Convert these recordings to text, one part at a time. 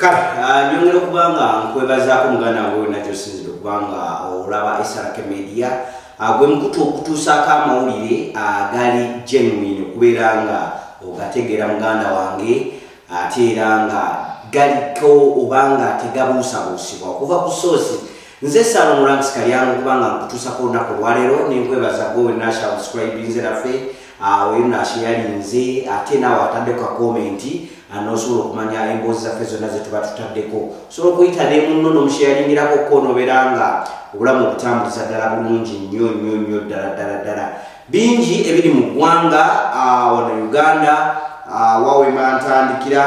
Kale nyongera okuba nga nkwebazaako muganda wange wonna gy'osinzidde okuba nga olaba SRK Media, gwe mukutu okutuusaako amawulire agali genuine, okubeera nga ogategeera muganda wange, ate era nga galiko oba nga tegabuusabuusibwa okuva ku source. Nze Ssalongo Ranks Kalyango, okuba nga nkutuusako olunaku olwaleero, nenkwebaza gwe wenna subscribinze naffe, oyo nasharinze, ate naawe ataddeko ka comment, n'osobola okumanya emboozi zaffe zonna zetuba tutaddeko. Osobola okuyita ne munno n'omusharingirako ko, nobeera nga obulamu obutambuliza ddala bulungi nnyo nnyo nnyo ddala ddala ddala. Bingi ebiri mu ggwanga wano Uganda. Wawema ntandikira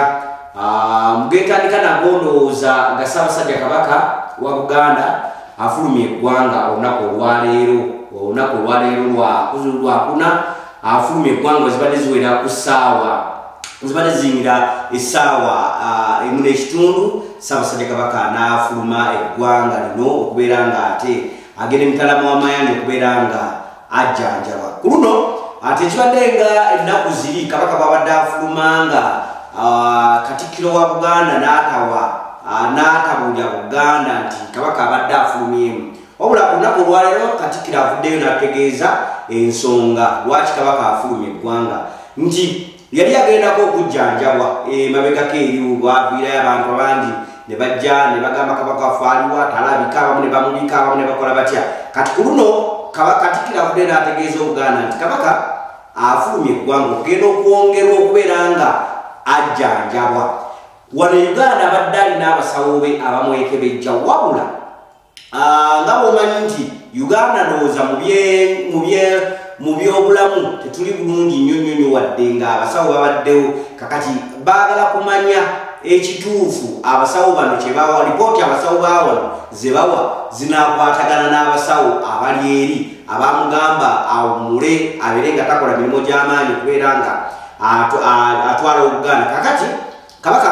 mugentandika nago, ndowooza nga Ssaabasajja Kabaka wa Buganda afulumya eggwanga olunaku olwaleero. Olunaku olwaleero lwakuna, afulumya eggwanga zibadde ziwera ku ssaawa, zibadde ziyingira essaawa 1:30, Ssaabasajja Kabaka n'afuluma eggwanga lino okubeera nga ate agenda emitala w'amayanja okubeera nga ajjanjabwa. Ku luno ate kibadde nga ennaku ziri Kabaka bwabadde afuluma nga Katikkiro wa Buganda n'atawa n'atabuulya Buganda nti Kabaka abadde afulumyemu. Wabula ku lunaku olwaleero Katikkiro avuddeyo n'ategeeza ensonga lwaki Kabaka afulumya eggwanga, nti yali agendako okujjanjabwa emabegako eri. Bwaviirayo abantu abangi ne bajja ne bagamba Kabaka waffe aliwa, talabika, abamu ne bamubika, abamu ne bakola batya. Kati ku luno Katikkiro avuddeyo n'ategeeza Obuganda nti Kabaka afulumya eggwanga okugenda okwongerwa okubeera nga ajjanjabwa. Wano e Uganda abadde alina abasawo be abamwekebejja, wabula nga bw'omanyi nti Uganda ndowooza mu byobulamu tetuli bulungi nnyo nnyo nnyo, wadde nga abasawo babaddewo. Kakati baagala kumanya ekituufu abasawo bano kye bawa, lipooti abasawo baawano ze bawa zinaakwatagana n'abasawo abali eri abamugamba awummule abeere nga takola mirimu gy'amaanyi okubeera nga atwala Obuganda. Kakati Kabaka,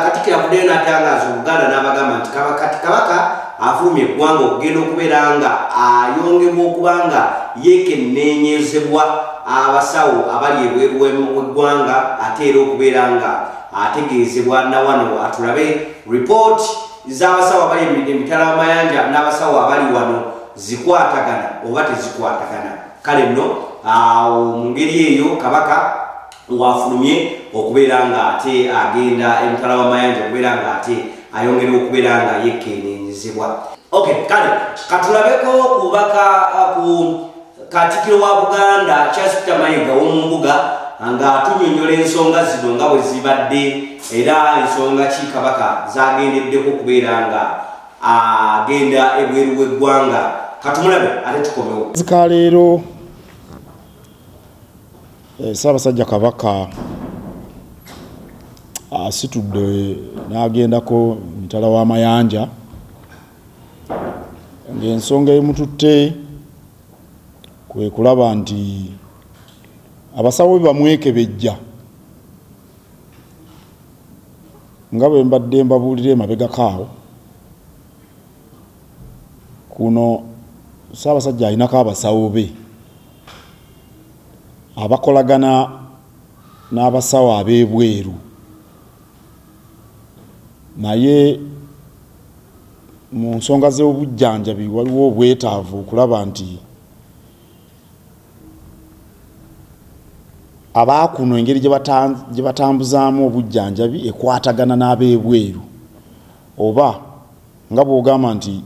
Katikkiro avuddeyo n'atangaaza Obuganda n'abagamba nti kati Kabaka afulumya eggwanga okugenda okubeera nga ayongerwa okuba nga yeekenneenyezebwa abasawo abali ebweru w'eggwanga, ate era okubeera nga ategeezebwa nawano atulabe ripooti z'abasawo abali emitala w'amayanja n'abasawo abali wano zikwatagana oba tezikwatagana. Kale nno awo mu ngeri eyo Kabaka wafulumye okubeera nga ate agenda emitala w'amayanja okubeera nga ate ayongera okubeera nga yeekenneenyezebwa. Okay, kale katulabeko kubaka ku Katikkiro wa Buganda Charles Peter Mayiga w'Omumbuga ng'atunyonnyola ensonga zino nga bwe zibadde, era ensonga ki Kabaka zagendeddeko okubeera nga agenda ebweru w'eggwanga. Katumulabe ate tukomewo. Zikaleero Ssaabasajja Kabaka asitudde n'agendako mitala w'amayanja, ng'ensonga emututte kwe kulaba nti abasawo be bamwekebejja. Nga bwe mbadde mbabuulira emabegako awo, kuno Ssaabasajja alinako abasawo be abakolagana n'abasawo ab'ebweru, naye mu nsonga z'obujjanjabi waliwo obwetaavu okulaba nti abaakuno engeri gye batambuzaamu obujjanjabi ekwatagana n'ab'ebweru, oba nga bw'ogamba nti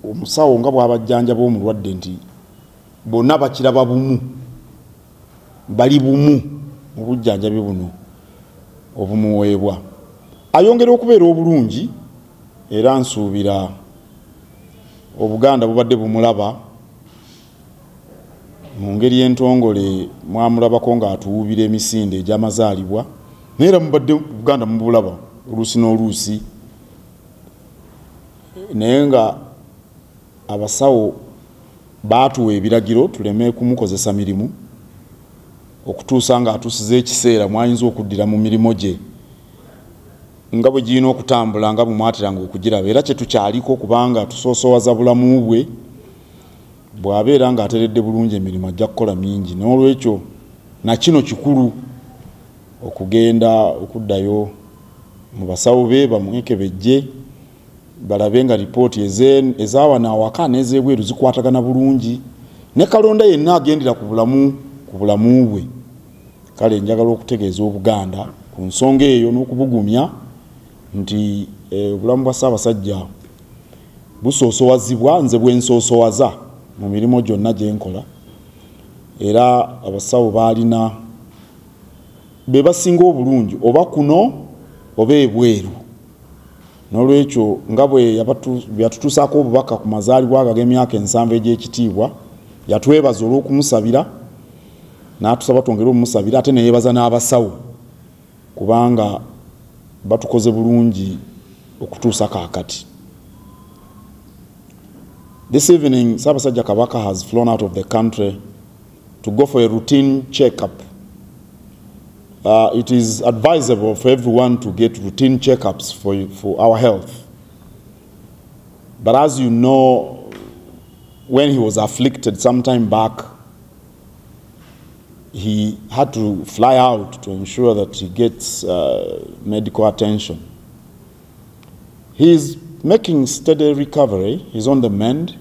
omusawo nga bw'abajjanjaba omulwadde nti bonna bakiraba bumu, bali bumu mu bujjanjabi buno obumuweebwa. Ayongera okubeera obulungi, era nsuubira Obuganda bubadde bumulaba mu ngeri entongole, mwamulabako ng'atuwuubira emisinde egy'amazaalibwa, naye era mubadde Buganda mubulaba oluusi n'oluusi, naye nga abasawo baatuwa ebiragiro tuleme kumukozesa mirimu okutuusa ng'atuusiza ekiseera mwayinza okuddira mu mirimu gye nga bwe girina okutambula nga bwemwateranga okugiraba. Era kyetukyaliko kubanga tusoosowaza bulamu bwe, bw'abeera ng'ateredde bulungi emirimu ajja kukola mingi. N'olwekyo nakino kikulu okugenda okuddayo mu basawo be bamwekebejje, balabe nga ripooti ezawano awaka n'ezebweru zikwatagana bulungi ne kalonda yenna agendera ku bulamu bwe. Kale njagala okutegeeza Obuganda ku nsonga eyo n'okubugumya nti obulamu bwa Ssaabasajja busoosowazibwa, nze bwe nsoosowaza mu mirimu gyonna gye nkola, era abasawo baalina be basinga obulungi oba kuno oba ebweru. N'olwekyo nga bwe yatutuusaako obubaka ku mazaalibwa ago ag'emyaka 70 egy'ekitiibwa, yatwebaza olw'okumusabira n'atusaba twongere omumusabira, ate ne yeebaza n'abasawo kubanga batukoze bulungi okutuusa kaakati. This evening, Ssaabasajja Kabaka has flown out of the country to go for a routine checkup. It is advisable for everyone to get routine checkups for our health. But as you know, when he was afflicted some time back, he had to fly out to ensure that he gets medical attention. He's making steady recovery, he's on the mend,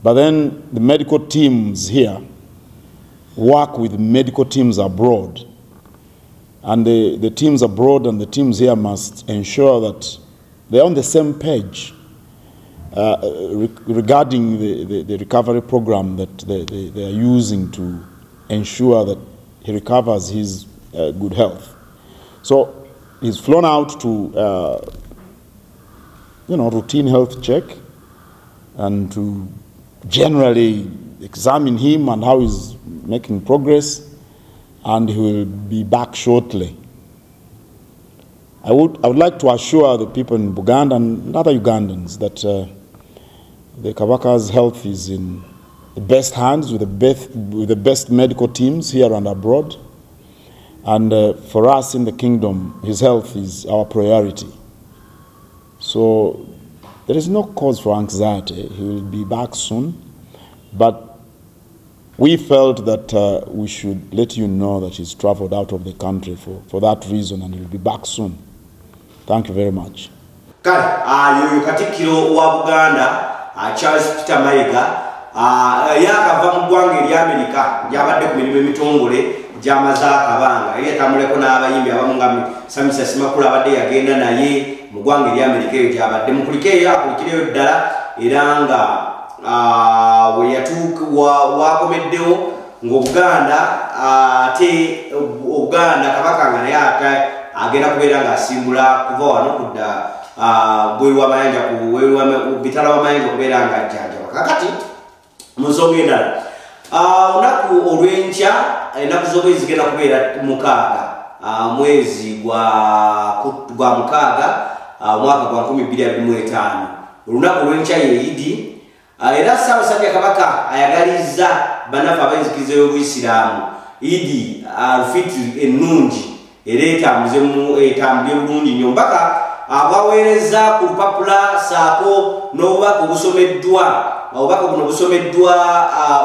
but then the medical teams here work with medical teams abroad, and the teams abroad and the teams here must ensure that they're on the same page regarding the recovery program that they are using to ensure that he recovers his good health. So he's flown out to routine health check and to generally examine him and how he's making progress, and he will be back shortly. I would like to assure the people in Buganda and other Ugandans that the Kabaka's health is in the best hands with the best medical teams here and abroad. And for us in the kingdom, his health is our priority. So there is no cause for anxiety. He will be back soon. But we felt that we should let you know that he's traveled out of the country for that reason, and he'll be back soon. Thank you very much. Kale, yoyo Katikkiro wa Buganda, Charles Peter Mayiga, yakava mu ggwanga erya Amerika gy'abadde ku mirimu emitongole gy'amaze akabanga, era yatambuleko n'abayimbi abamu nga Samisa Simakula abadde yagenda naye mu ggwanga erya Amerika eyo gy'abadde. Mukulikeeyo akulikireyo ddala, era nga wakomeddewo ng'Obuganda, ate Obuganda Kabaka nga naye ate agenda kubeera ng'asimbula kuva wano kudda bweru w'amayanja, bitala w'amayanja okubeera nga ajjanjaba. Kakati mu nsonga endala, olunaku olw'enkya, ennaku z'omwezi zigenda kubeera 6, mwezi gwa 6, omwaka gwa 2025. Olunaku olw'enkya ye Idi, era Ssaabasajja Kabaka ayagalizza bannaffe ab'enzikiriza y'Obuyisiraamu Idi Alfitri ennungi era etambule bulungi nnyo. Mpaka bwaweereza ku lupapula ssaako n'obubaka obusomeddwa, obubaka buno busomeddwa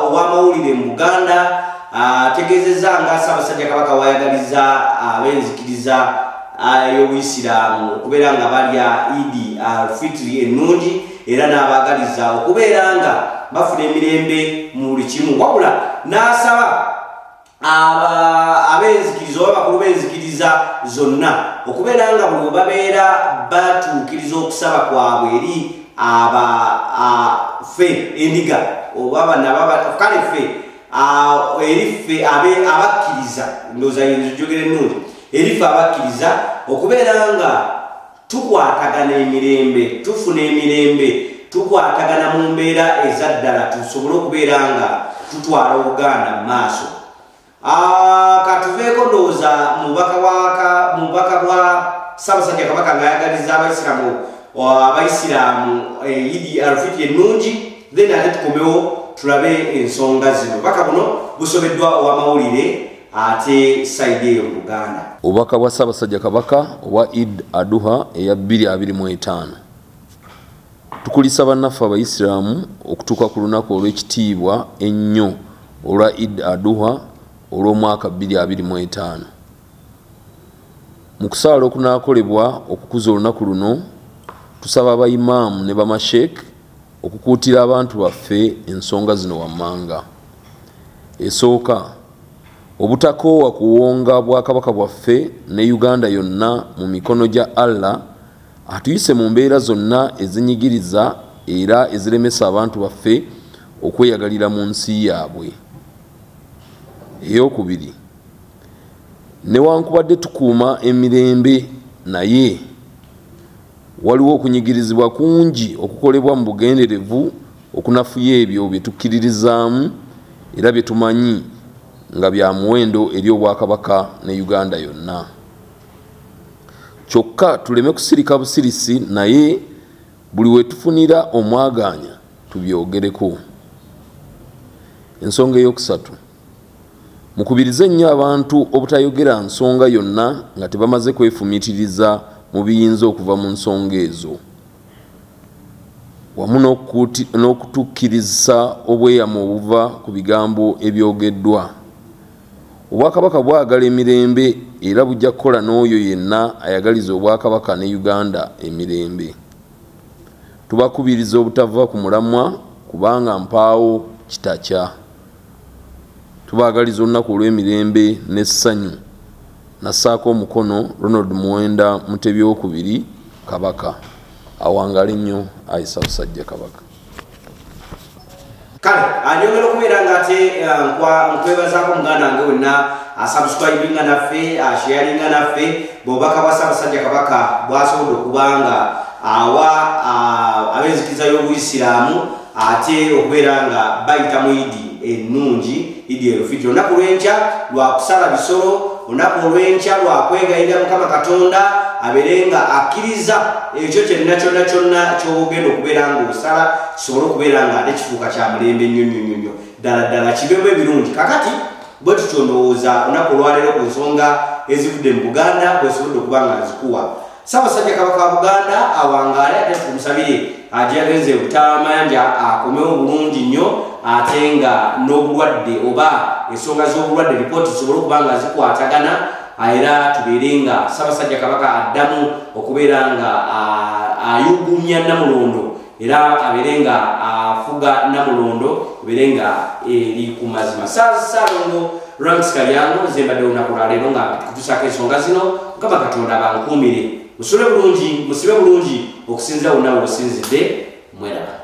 obw'amawulire mu Buganda, ategeezezza nga Ssaabasajja Kabaka wayagaliza ab'enzikiriza y'Obuyisiraamu okubeera nga balya Idi Alfitri ennungi, era n'abaagaliza okubeera nga bafuna emirembe mu buli kimu. Wabula n'asaba ab'enzikiriza oba abakulu b'enzikiriza zonna okubeera nga buli babeera batuukiriza okusaba kwabwe eri ffe endiga oba kale ffe eri ffe abakkiriza, ndowooza njogera ennungi, eri ffe abakkiriza okubeera nga tukwatagana emirembe, tufuna emirembe, tukwatagana mu mbeera ezaddala, tusobole okubeera nga tutwala Obuganda mu maaso. Katuveeko ndowooza mu bubaka bwa Ssaabasajja Kabaka ng'ayagaliza abayisiraamu Idi Alfitri ennungi, then ate tukomewo tulabe ensonga zino. Obubaka buno busomeddwa ow'amawulire ate sayidi eyo mu Buganda. Obubaka bwa Ssaabasajja Kabaka obwa Eid Aduha eya 2025. Tukulisa bannaffe abayisiraamu okutuuka ku lunaku olw'ekitiibwa ennyo olwa Eid Aduha olw'omwaka 2025. Mu kusaala okunaakolebwa okukuza olunaku luno, tusaba abayimaamu ne bamasheek okukuutira abantu baffe ensonga zino wammanga. Esooka, obutakoowa kuwonga bwakabaka bwaffe ne Uganda yonna mu mikono gya Allah atuyise mu mbeera zonna ezinyigiriza era eziremesa abantu baffe okweyagalira mu nsi yaabwe. Eyokubiri, newankubadde tukuuma emirembe, naye waliwo okunyigirizibwa kungi okukolebwa mu bugenderevu okunafuya ebyo bye tukkiririzaamu era bye tumanyi nga bya muwendo eri obwakabaka ne Uganda yonna. Kyokka tuleme kusirika busirisi, naye buli we tufunira omwagaanya tubyogereko. Ensonga eyokusatu, mukubirize nnyo abantu obutayogera nsonga yonna nga tebamaze kwefumiitiriza mu biyinza okuva mu nsonga ezo, wamu n'okutukkiriza obweyamo obuva ku bigambo ebyogeddwa. Obwakabaka bwagala emirembe era bujja kukola n'oyo yenna ayagaliza obwakabaka ne Uganda emirembe. Tubakubiriza obutava ku mulamwa kubanga mpaawo kitakya. Tubaagaliza olunaku olw'emirembe n'essanyu. Nassaako omukono Ronald Muwenda Mutebi owokubiri Kabaka. Awangaale nnyo ayi Ssaabasajja Kabaka. Kale anyongera okubeera nga ate nkwebazaako muganda wange wenna asubscribinga naffe, asharinga naffe bw'obubaka bwa Ssaabasajja Kabaka bwasobodde okuba nga awa ab'enzikiriza y'Obuyisiraamu ate okubeera nga bayita mu Idi ennungi, Idi el-Fitri. Olunaku lw'enkya lwa kusala bisolo, olunaku olw'enkya lwa kwegayirira Mukama Katonda abeere nga akkiriza ekyo kyonna kyonna kyonna ky'ogenda okubeera ng'osala kisobole okubeera nga ate kifuuka kya mulembe nnyo nnyo nnyo nnyo ddala ddala kibeemu ebirungi. Kakati bwe tutyo ndowooza olunaku olwaleero ku nsonga ezivudde mu Buganda bwesobodde okuba nga nzikuwa. Ssaabasajja Kabaka wa Buganda awangaale, ate tumusabire agyagenze Butamayanja akomewo bulungi nnyo, ate nga n'obulwadde oba ensonga z'obulwadde ripooti zisobole okuba nga zikwatagana, era tubeere nga Ssaabasajja Kabaka addamu okubeera nga ayugumya Namulondo, era abeere nga afuga Namulondo, ebeere nga eri ku mazima. Ssaalongo Ranks Kalyango nze mbadde olunaku lwaleero nga kutusaako ensonga zino. Mukama Katonda bankuumire, musule bulungi, musibe bulungi okusinziira wonna w'osinzidde. Mweraba.